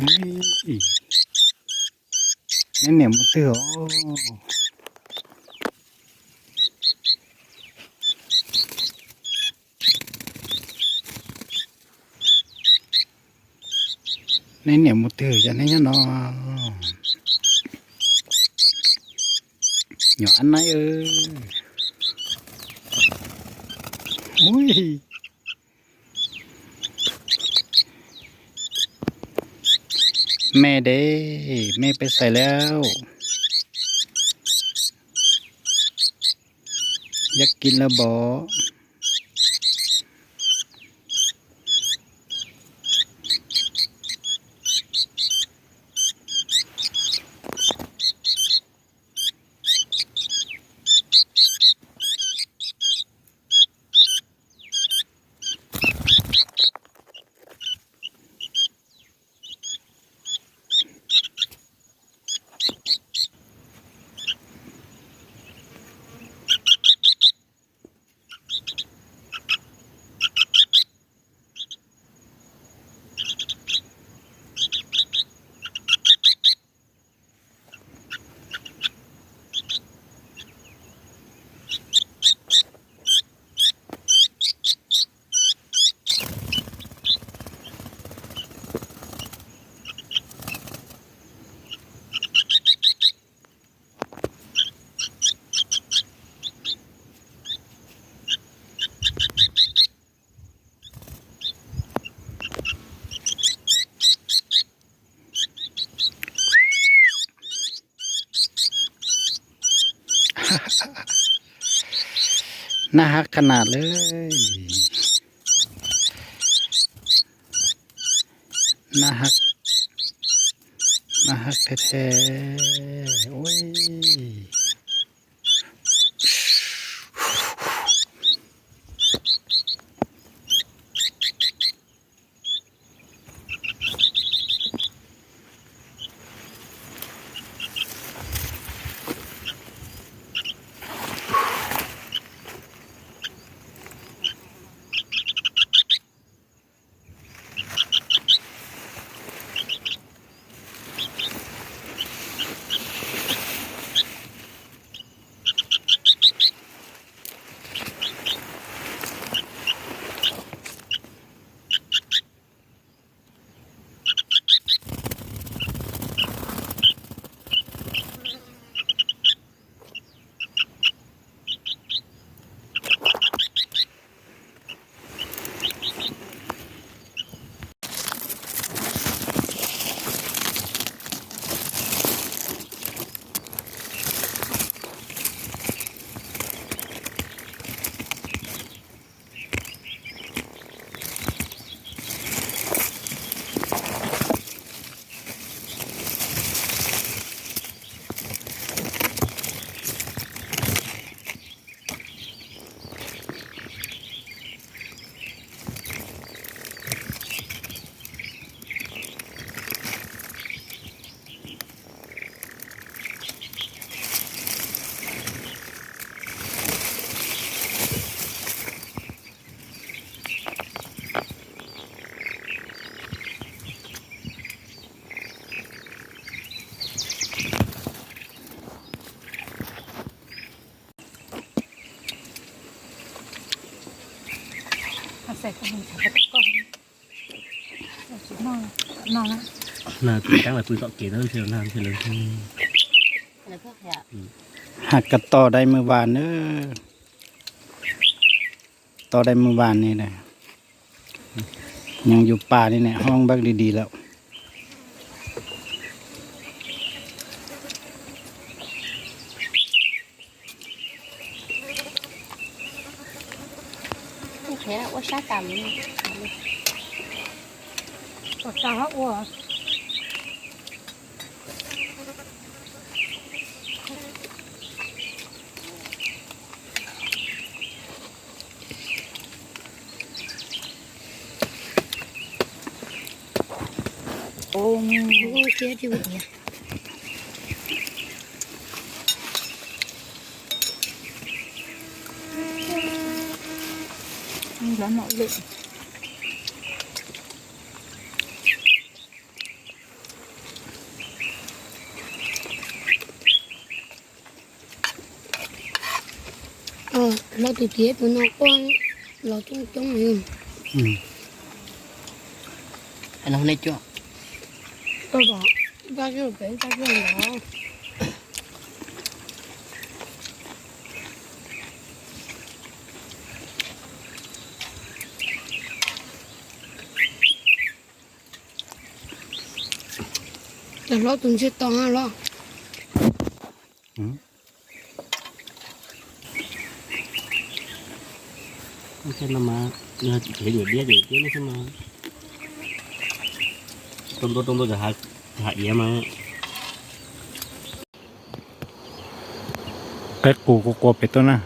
ເອີຍ ແໜ້ນແໜ້ນໝົດເທື່ອ. ໃນແນວໝູ່ຕື້ຈັ່ງໃດເນາະ ເນາະ ອັນໃນເອີຍ. ໂອ້ຍ ແມ່ເດ້ ແມ່ໄປໃສແລ້ວ? ຢາກກິນແລ້ວບໍ? ໜ້າຮັກຂະໜາດເລີຍ ໜ້າຮັກ ໜ້າຮັກແທ້ໆ ໂອ້ຍ. ເອົາໃສ່ກະຫຸ່ງ ໃສ່ປະກອບກ່ອນ ເອົາຊິນອນ ນອນລະ ນານຈັງລະ ປຸຍເກາະເກນນັ້ນເທື່ອ ນານເທື່ອເລີຍ ອືມ ຫາກະຕໍ່ໄດ້ມື້ວານເດີ ຕໍ່ໄດ້ມື້ວານນີ້ແຫຼະ ຍັງຢູ່ປ່ານີ້ແຫຼະ ຮ້ອງບັກດີໆແລ້ວ. ໂອເຄລະ ໂອຊາຕາມນີ້ ໂອຊາ ໂອ ໂອ້ ໂອ້ ເຈັບຢູ່ເດ ຮ້ອນເນາະເລີຍ. ລາວຕິເທດເພິ່ນເອົາກ້ອງ ລາວຈົ່ງໆ ອືມ ອັນນັ້ນໃນຈອກ ກໍບອກ ຈອກຢູ່ເປັນ ຈອກຢູ່ແລ້ວ ແຕ່ລາວຕຸນຊິຕ້ອງຫາລາວ ອືມ ມັນເປັນມາ ເຮັດເຫືອດຽດເດ ເຮັດມາ ຕົ້ມໂຕ ຕົ້ມໂຕ ຈະຫາ ຫາເອຍມາ ແກະກູ ກູ ກູເປັດໂຕນະ.